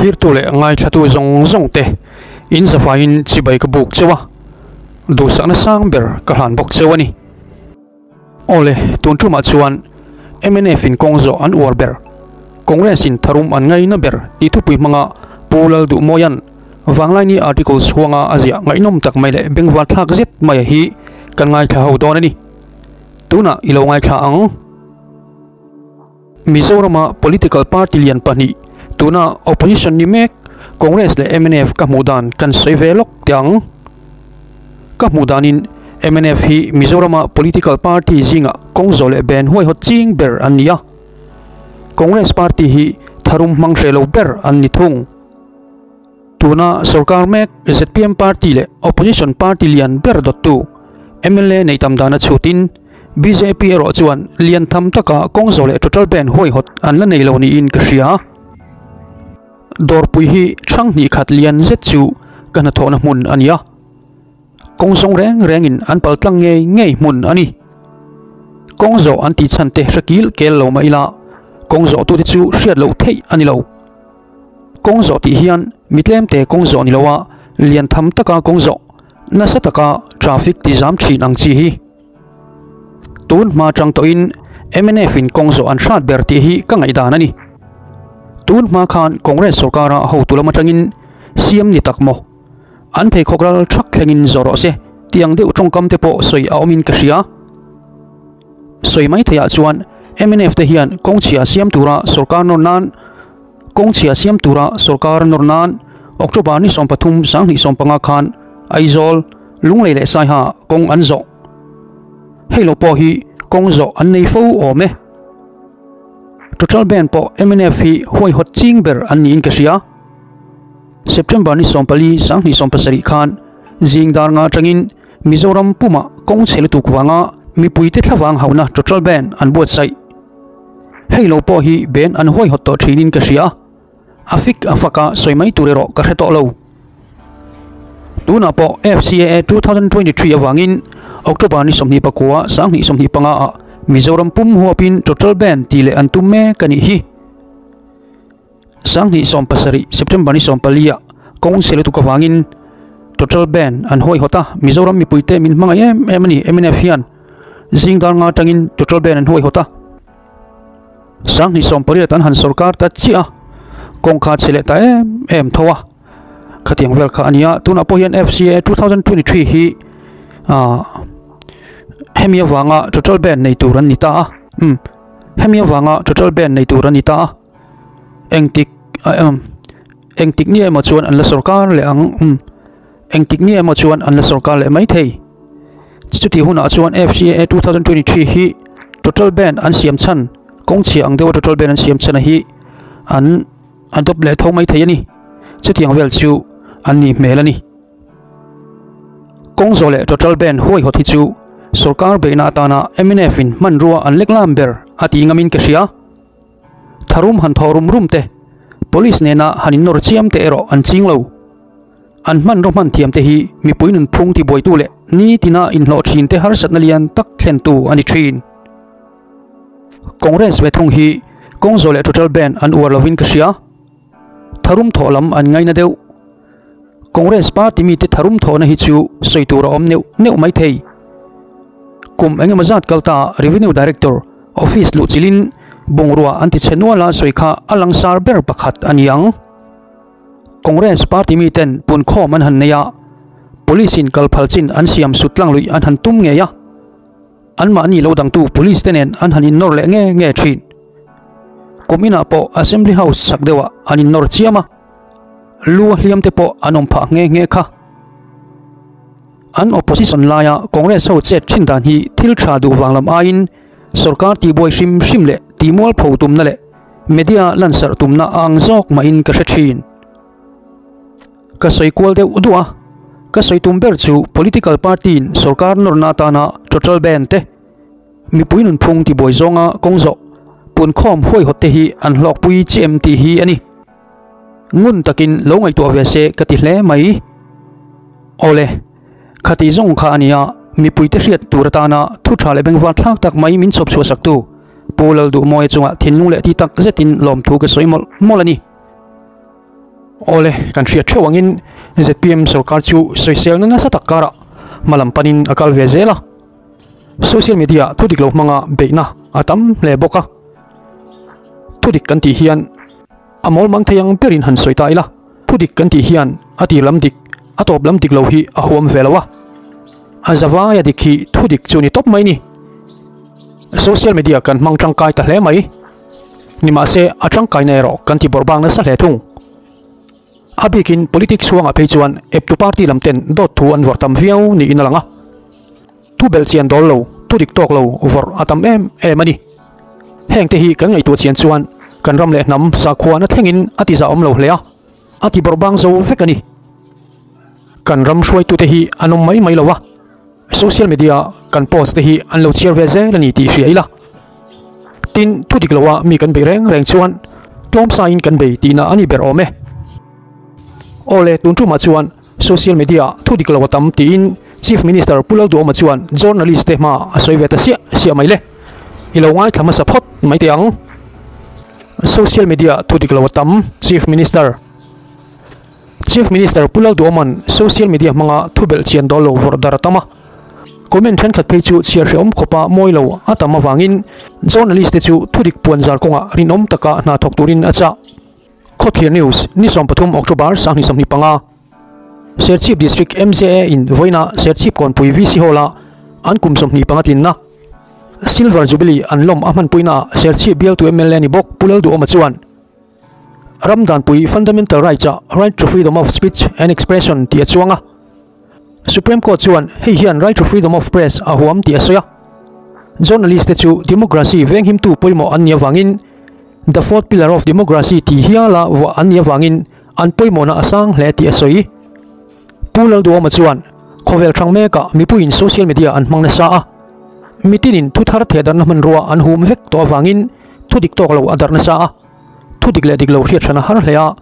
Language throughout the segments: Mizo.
Thlirtu leh ngaithlatu zawng zawng te in zavaiin chibai ka buk cheu a, duhsakna sang ber ka hlan bawk cheu a ni. Awle, tun tumah chuan mnf in kawng zawh an uar ber, Congress in tharum an ngaina ber tih thupui hmanga Pu Lalduhmawia'n Vanglaini articles huanga a ziah ngaihnawm tak mai leh bengvar thlak zet maia hi kan ngaithla ho dawn a ni. Tunah i lo ngaithla ang. Mizorama political party lian pahnih tuna opposition ni mek Congress leh mnf ka hmuh dan kan sawi ve lawk teh ang. Ka hmuh danin mnf hi Mizorama political party zingah kawng zawh leh ben huaihawt ching ber an ni a. Congress party hi tharum hmang hreh lo ber an ni thung. Tuna sorkar mek zpm party leh opposition party lian ber dawttu mla nei tam dana chhutin bjp erawh chuan lian tham taka kawng zawh leh total ban huaihawt an la nei lo niin ka hria. Dawrpui hi hrang hnih khat lian zet chu ka hnathawhna hmun a ni a, kawng zawng reng rengin an pal tlang ngei ngei hmun a ni. Kawng zawh an tih chhan te hre kil kel lo mah ila kawng zawh tute chu hriat loh theih a ni lo. Kawng zawh tih hian mi tlemte kawng zawh ni loa lian tham taka kawng zawh nasa taka traffic ti zam thin ang chi hi. Tun hma tang tawhin mnf in kawng zawh an hrat ber tih hi ka ngaihdan a ni. Tun hma khan Congress sorkara hotu lam atangin siam ni tak maw? An pheikhawk ral thak thlengin zawh rawh se tih ang deuh tawngkam te pawh sawi a awmin ka hria. Sawi mai theiah chuan mnf te hian kawngchhia siam tura sorkar nawr nan kawngchhia siam tura sorkar nawr nan October ni 13 2015 khan Aizawl, Lunglei leh Saiha kawng an zawh. Hei lo pawh hi kawng zawh an nei fo awm e. Total ban pawh mnf hi huaihawt ching ber an niin ka hria. September ni 14 2017 khan zing dar nga atangin Mizoram pumah kawng chhe lutuk vanga mipuite thlavang hauhna total ban an buatsaih. Hei lo pawh hi ban an huaihawt tawh thinin ka hria. A fik a fak a sawi mai tur erawh ka hre tawh lo. Tunah pawh FCAA 2023 avangin October ni 29 2025 ah Mizoram pum huapin total ban tih leh an tum mek a nih hi. 2017 September ni 14 ah kawng chhe lutuk avangin total ban an huaihawt a, Mizoram mipuite min hmangaih em em a ni mnf hian zing dar nga atangin total ban an huaihawt a. 2018 an han sorkar ta chiah a, kawngka chhe leh ta em em tho a, khatiang vel kha a ni a, tunah pawh hian FCA 2023 hi ah hemi avanga total ban nei tur an ni ta a, umm hemi avanga total ban nei tur an ni ta a. Engtik engtik ni emaw chuan an la sorkar leh ang umm engtik ni emaw chuan an la sorkar leh mai thei chutih hunah chuan FCAA 2023 hi total ban an siam chhan kawng chhia ang deuha total ban an siam chhan a hi an adopt leh tho mai thei a ni chutiang vel chu an nih hmel a ni. Kawng zawh leh total ban huaihawt hi chu sorkar beihna atana mnf in hmanrua an lek lam ber a tih ngamin ka hria. Tharum han thaw rum rum te, Police nena han innawr chiam te erawh an ching lo. An hmanraw hman thiam te hi mipui nunphung tibuaitu leh nitina inhlawh thin te harsatna lian tak thlentu a ni thin. Congress ve thung hi kawng zawh leh total ban an uar lovin ka hria. Tharum thawh lam an ngaina deuh. Congress party mite tharum thawhna hi chu sawi tur a awm neuh neuh mai thei. Kum engemaw zat kal ta Revenue Director office luh chilhin bungrua an ti chhe nual a sawi kha a langsar ber pakhat a ni ang. Congress party miten punkhawm an han nei a, Police in kal phal chin an siam sut tlang luih an han tum ngei a. Anmahni lo dangtu Police te nen an han innawr leh nge nge thin. Kum inah pawh Assembly House chak deuhah an innawr chiam a, lu a hliam te pawh an awm phah nghe nghe kha. An opposition laia Congress ho chet thin dan hi thil tha duh vang lam aiin sorkar tihbuai hrim hrim leh tihmualpho tumna leh media lansarh tumna a ang zawk mahin ka hre thin. Ka sawi kual deuh duh a, ka sawi tum ber chu political party in sorkar nawrna atana total ban te, mipui nunphung tibuai zawnga kawng zawh, punkhawm huaihawt te hi an hlawkpui chi em tih hi a ni. Ngun takin lo ngaihtuah ve se ka ti hle mai. Awle, khati zawng kha a nia, mipuite hriat tur atana thu tha leh bengvar thlak tak mai min chhawp chhuah saktu Pu Lalduhmawia chungah thinlung leh ti tak zetin lawmthu ka sawi mawlh mawlh a ni. Awle, kan hriat theuh angin zpm sorkar chu sawiselna nasa tak karah hmalam panin a kal ve zel a. Social media thu dik lo hmanga beihna a tam hle bawk a. Thu dik kan tih hian a mawl mang thei ang berin han sawi ta ila, thu dik kan tih hian a tir lam dik, a tawp lam dik lo hi a huam ve lo a. A zavaia dik hi thu dik chu ni tawp mai ni. Social media kan hmang tangkai ta hle mai. Nimahse, a tangkaina erawh kan ti bawrh bang nasa hle thung. A bikin politics huangah phei chuan eptu party lam ten dawt thu an vawrh tam viau niin a lang a. Thu belhchian dawl lo, thu dik tawk lo vawrh a tam em em a ni. Heng te hi kan ngaihtuah chian chuan kan ram leh hnam sakhuana thlengin a ti zahawm lo hle a, a ti bawrh bang zo vek a ni. Kan ram hruaitute hi an awm mai mai lo a, social media kan post te hi an lo chhiar ve zel a ni tih hria ila. Tin, thu dik loa mi kan bei reng reng chuan tlawmsain kan bei tihna a ni ber awm e. Awle, tun tumah chuan social media thu dik lo a tam tiin Chief Minister Pu Lalduhawma chuan journalist te hma a sawi ve ta siah siah mai le. I lo ngaithla hmasa phawt mai teh ang. Social media thu dik lo a tam, Chief Minister. Chief Minister Pu Lalduhawma'n social media hmanga thu belh chian dawl lo vawrh dar a tam a. Comment thenkhat phei chu chhiar hrehawm khawpa mawi lo a tam avangin journalist te chu thudik puan zar kawngah rinawm taka hna thawk turin a chah. Khawthlir News, Ni 13 October 2025, Serchhip District MJA in vawiina Serchhip Kawnpui VC Hall-a an kum 25 tlinna Silver Jubilee an lawm a hmanpuinaah Serchhip bialtu mla ni bawk Pu Lalduhawma chuan Ram danpui Fundamental Rights-ah Right to Freedom of Speech and Expression tih a chuang a. Supreme Court chuan hei hian Right to Freedom of Press a huam tih a sawi a. Journalist te chu democracy venghimtu pawimawh an nih avangin The Fourth Pillar of Democracy tih hiala vuah an nih avangin an pawimawhna a sang hle tih a sawi. Pu Lalduhawma chuan khawvel hrang mekah mipuiin social media an hmang nasa a, mitinin thu thar thehdarhna hmanrua an hum vek tawh avangin thu dik tawk lo a darh nasa a, thu dik leh dik lo hriat hran a har hle a,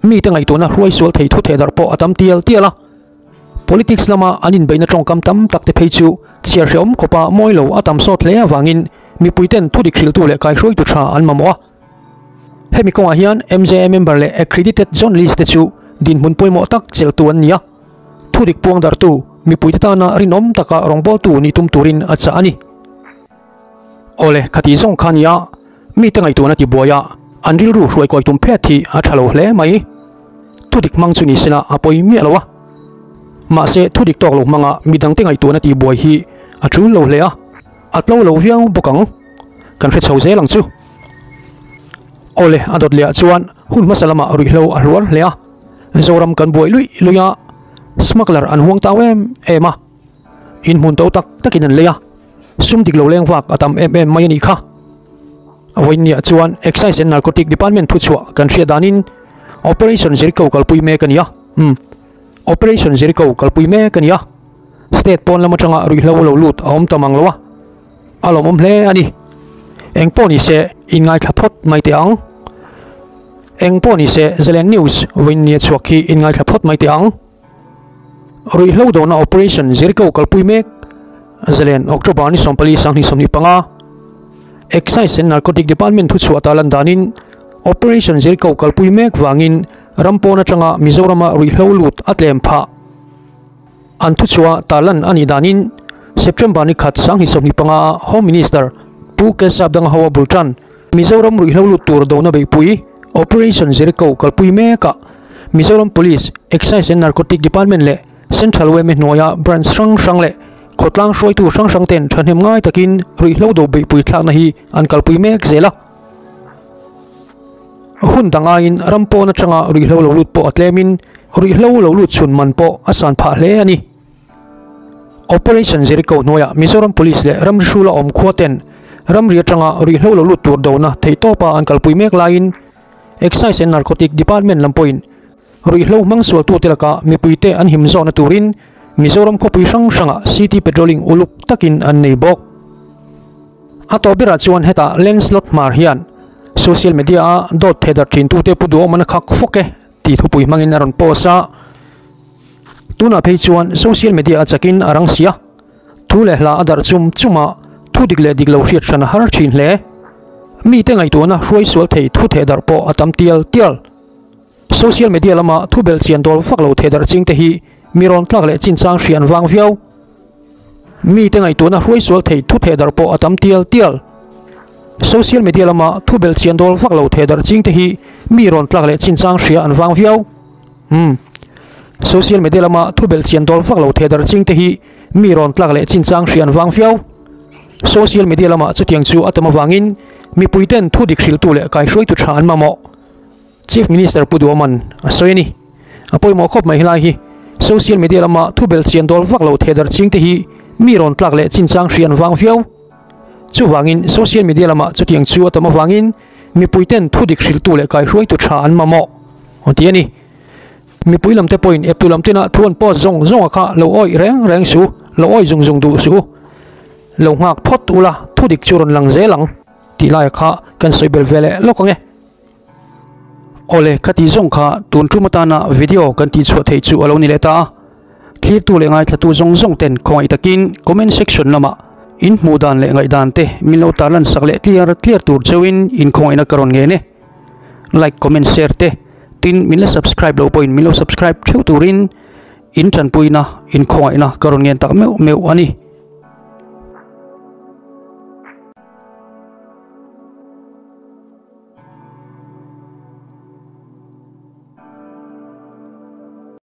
mite ngaihtuahna hruai sual thei thu thehdarh pawh a tam tial tial a. Politics lama an inbeihna tawngkam tam tak te phei chu chhiar hrehawm khawpa mawi lo a tam sawt hle avangin mipuiten thu dik hrilhtu leh kaihruaitu tha an mamawh a. Hemi kawngah hian MJA member leh accredited journalist te chu dinhmun pawimawh tak chelhtu an ni a, thu dik puang darhtu mipuite tana rinawm taka rawngbawltu nih tum turin a chah a ni. Awle, khati zawng kha nia, mite ngaihtuahna tibuai a, an rilru hruai kawi tum phet hi a tha lo hle mai. Thu dik hmang chu ni sela a pawi miah lo a. Mahse, thu dik tawk lo hmanga midangte ngaihtuahna tibuai hi a tul lo hle a, a tlo lo viau bawk ang. Kan hre chho zel ang chu. Awle, a dawt leh ah chuan hun hmasa lamah ruihhlo a hluar hle a, Zoram kan buai luih luih a, smuggler an huang tau em em a, inhmun to tak takin an lei a, sum dik lo leng vak a tam em em mai a nih kha. Vawiinniah chuan Excise and Narcotic Department thuchhuah kan hriat danin Operation Jericho kalpui mek a ni a, umm, Operation Jericho kalpui mek a ni a, state pawn lam atanga ruihhlo lo lut a awm tam ang lo a, A lawmawm hle a ni. Eng pawh ni se, in ngaithla phawt mai teh ang. Eng pawh ni se, Zalen News vawiin nia chhuak hi in ngaithla phawt mai teh ang. Ruihhlo dawhna Operation Jericho kalpui mek Zalen October ni 14 2025. Excise and Narcotic Department thuchhuah ta lan danin Operation Jericho kalpui mek vangin ram pawn atanga Mizorama ruihhlo lut a tlem phah. An thuchhuah tarlan a nih danin September ni khat 2025 a Home Minister Pu Keshav Danghawa bul tan Mizoram ruihhlo lut tur dona beihpui Operation Jericho kalpui mekah Mizoram Police, Excise and Narcotic Department leh Central yma hnuaia branch hrang hrang leh khawtlang hruaitu hrang hrang ten thahnem ngai takin ruihhlo do beihpui thlakna hi an kalpui mek zel a. Hun dang aiin ram pawn atanga ruihhlo lo lut pawh a tlemin ruihhlo lo lut chhun man pawh a san phah hle a ni. Operation Jericho hnuaiah Mizoram Police leh ramri hrula awm khua ten ramri atanga ruihhlo lo lut tur dona theihtawpa an kalpui mek laiin Excise and Narcotic Department lam pawhin ruihhlo hmang sualtute laka mipuite an him zawhna turin Mizoram khawpui hrang hrangah City Patrolling uluk takin an nei bawk. A tawp berah chuan hetah Lancelot Hmar hian social media-a dawt thehdarh thintute pu duhawm an a khak fawk e tih thupui hmangin a rawn post a. Tunah phei chuan social media a chakin a rang si a, thu leh hla a darh chum chum a, thu dik leh dik lo hriat hran a har thin hle. Mite ngaihtuahna hruai sual thei thu thehdarh pawh a tam tial tial. Social media lama thu belhchian dawl vak lo theh darh ching te hi mi rawn tlak leh chinchang hria an vang viau. Mite ngaihtuahna hruai sual thei thu theh darh pawh a tam tial tial. Social media lama thu belhchian dawl vak lo theh darh ching te hi mi rawn tlak leh chinchang hria an vang viau. Umm. Social media lama thu belhchian dawl vak lo theh darh ching te hi mi rawn tlak leh chinchang hria an vang viau. Social media lama chutiang chu a tam avangin mipui ten thu dik hrilhtu leh kaihruaitu tha an mamawh. Chief Minister Pu Duaman a sawi a ni. A pawimawh khawp mai helai hi social media lama thu belhchian dawl vak lo theh darh ching te hi mi rawn tlak leh chinchang hria an vang viau. Chuvangin social media lama chutiang chu a tam avangin mipui ten thu dik hrilhtu leh kaihruaitu tha an mamawh a ti a ni. Mipui lam te pawhin eptu lam tena thu an post zawng zawng a kha lo awih reng reng suh, lo awih zung zung duh suh. Lo nghak phawt ula thu dik chu rawn lang zel ang tih laia kha kan sawi bel ve leh lawk ang e. Awle, ka tih zawng kha tun tum atana video kan tih chhuah theih chu a lo ni leh ta a. Thlirtu leh ngaithlatu zawng zawng ten khawngaih takin comment section lamah in hmuh dan leh ngaihdan te min lo tarlan sak leh tliar tliar tur cheuhin in khawngaihna ka rawn ngen e. Like, comment, share te tin min la subscribe lo pawhin min lo subscribe theuh turin in tanpuina in khawngaihna ka rawn ngen tak meuh meuh a ni.